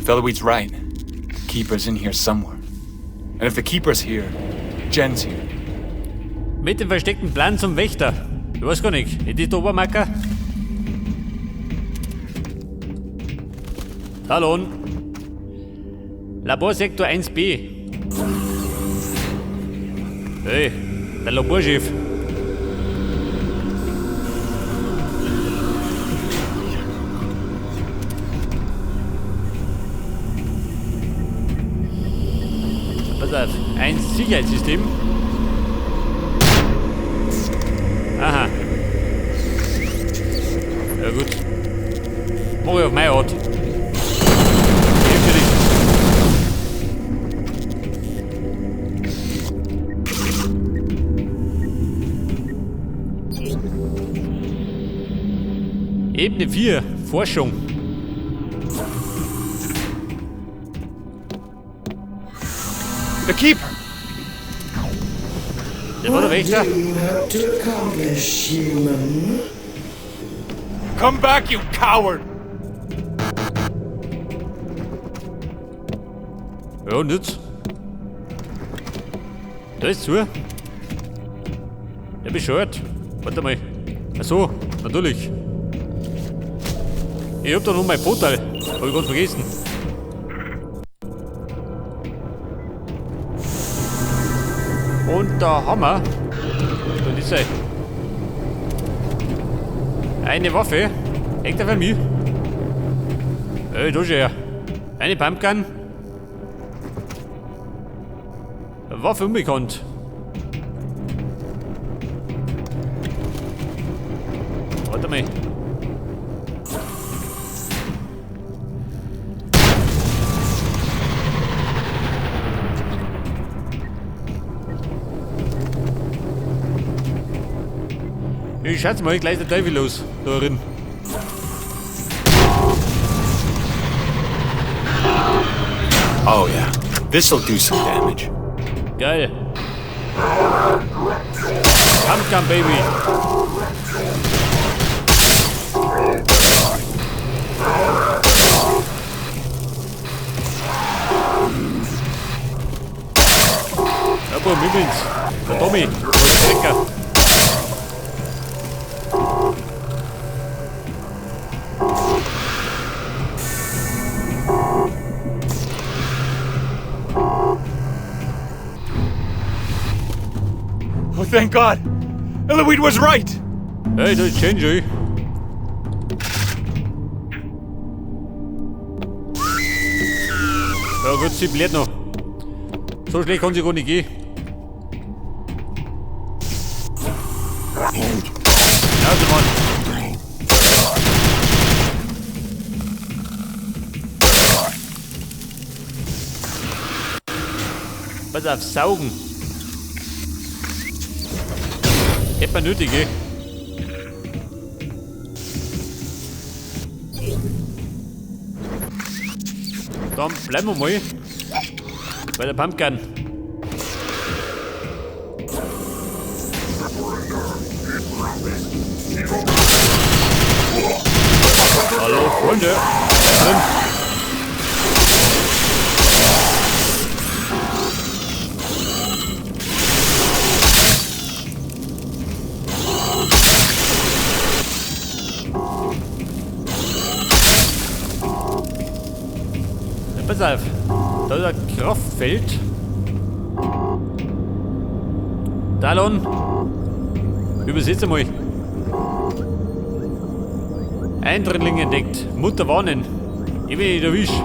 If Elwyd's right, the Keeper's in here somewhere. And if the Keeper's here, Jen's here. Mit dem versteckten Plan zum Wächter. Ich weiß gar nicht. Ist das der Obermacker? Talon. Laborsektor 1b. Hey, der Laborchef. Pass auf, ein Sicherheitssystem. Aha. Ja gut. Mach ich auf meine Art. Hilft dir nichts. Ebene 4, Forschung. The Keeper! Der war der Wächter. Do you hope to accomplish, human? Come back, you coward! Ja, und jetzt? Da ist zu. Ja, bescheuert. Warte mal. Ach so, natürlich. Ich hab da noch mein Vorteil. Hab ich ganz vergessen. Und da haben wir. Da ist er. Eine Waffe. Hängt er für mich? Ey, da ist er. Eine Pumpgun. Waffe unbekannt. Warte mal. Ich schätze mal, gleich der Teufel los da drin. Oh yeah, this'll do some damage. Geil. Pumpgun, Baby. Ja, boah, ich bin's. Der Tommy. Der Trecker. Oh, thank God! Elwyd was right! Hey, da ist Change, Ja gut, sie bläht noch. So schlecht kann sie gar nicht gehen. Also Mann. Pass auf, saugen. Hätte man nötig, ey. Dann bleiben wir mal bei der Pumpgun. Hallo Freunde. Drin. Ja, pass auf. Da ist ein Kraftfeld. Talon. Übersetze mal. Eindringling entdeckt. Mutter warnen. Ich bin nicht erwischt.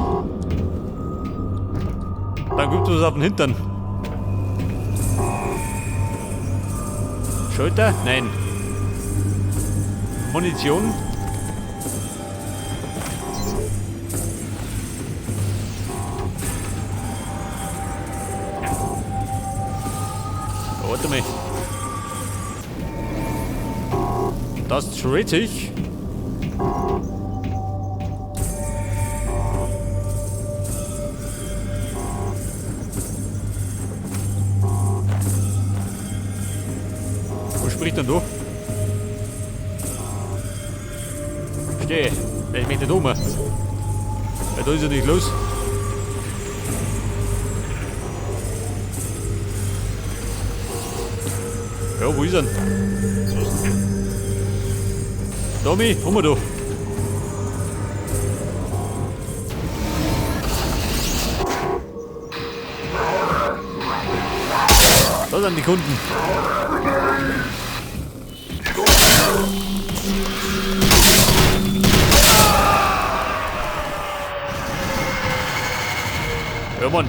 Dann gibt es was auf den Hintern. Schalter? Nein. Munition? Warte mal. Das dreht sich. Wo spricht denn du? Steh, ich möchte nicht um. Bei Weil da ist ja nicht los. Ja, wo ist er denn? Tommy, haben wir da. Da sind die Kunden. Ja, Mann.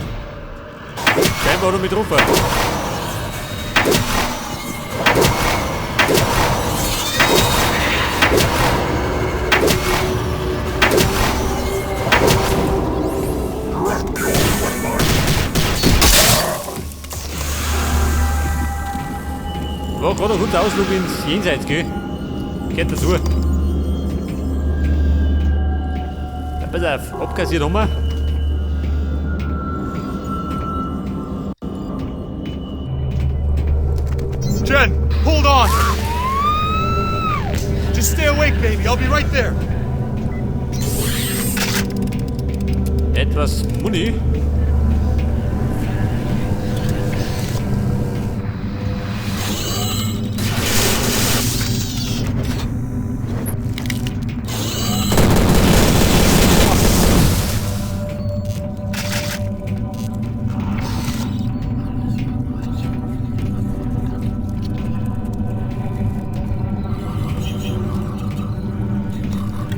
Scheinbar hat er mich getroffen. War gerade ein guter Ausflug ins Jenseits, gell? Gehört dazu. Ja, pass auf, abkassiert haben wir. Jen, hold on! Just stay awake, baby. I'll be right there. Etwas Muni.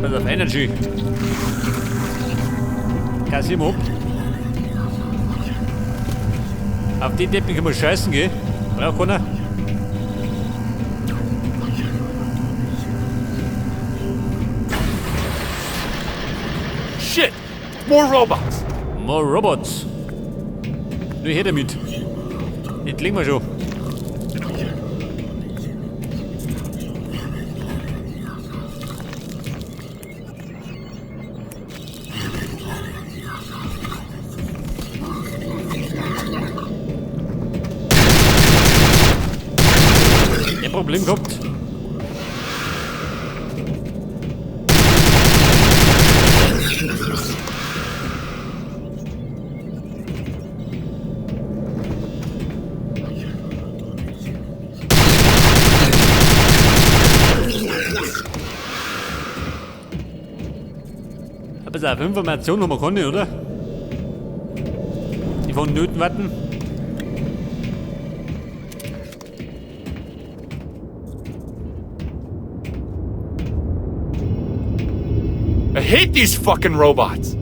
Pass auf, Energy. Kassieren wir ab. Auf die Deppen können wir scheißen, gell? Braucht keiner. Shit! More robots! More robots. Nur her damit. Den legen wir schon. Ein Problem gehabt. Ja, pass auf, Informationen haben wir keine, oder? Die von Nöten warten. I hate these fucking robots!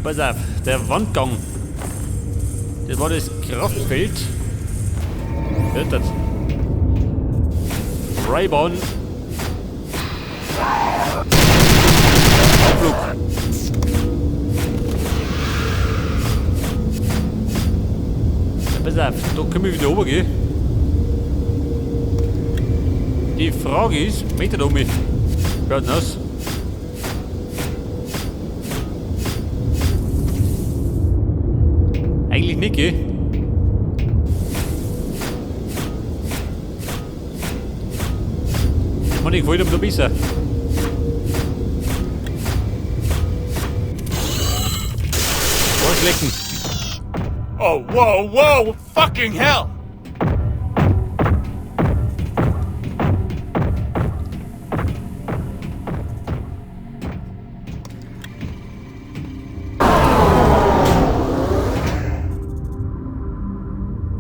Pass auf, der Wandgang. Das war das Kraftfeld. Hört das? Ray-Ban. Abflug. Ja, pass auf, da können wir wieder runtergehen. Die Frage ist, möchte er da mit? Schaut denn aus? Eigentlich nicht, gell? Man, ich wollte noch besser. Arschlecken. Oh, whoa, whoa! Fucking hell!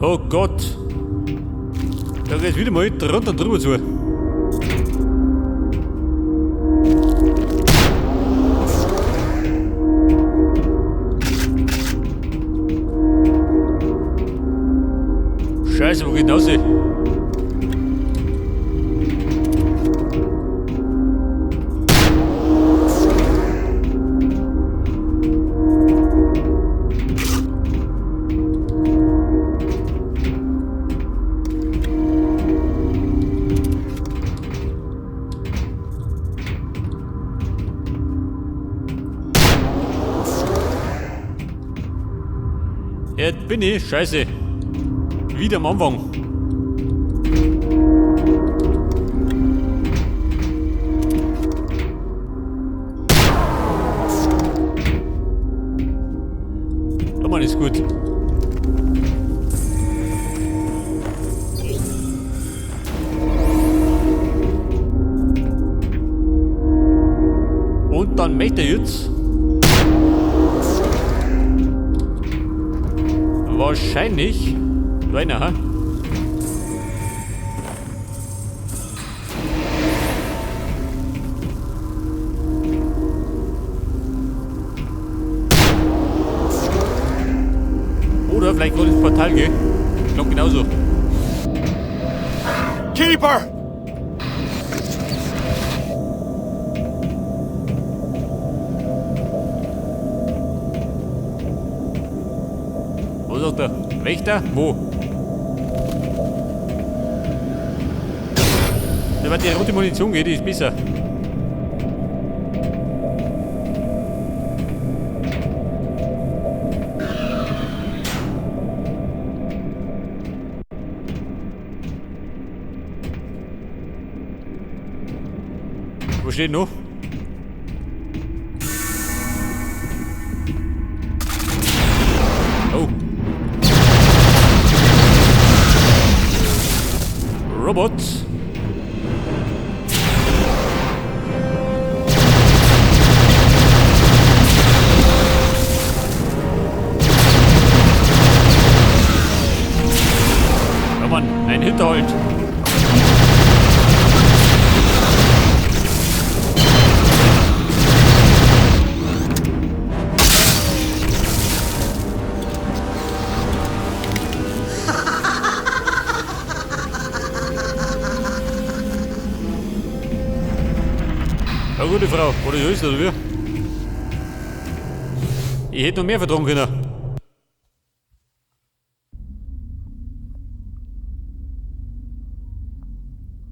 Oh Gott. Da geht's wieder mal drunter und drüber zu. Scheiße, wo geht denn raus? Jetzt bin ich, scheiße, wieder am Anfang. Da Mann, ist gut. Und dann möchte ich jetzt wahrscheinlich rein, ha? Oder vielleicht gerade ins Portal gehen. Ich glaub genauso. Keeper! Wo ist der Wächter? Wo? Da wird die rote Munition geht, die ist besser. Wo steht noch? Oh. Robots. Ja Mann, ein Hinterhalt. Ja, gute Frau, oder so ist das, oder wie? Ich hätte noch mehr vertragen können.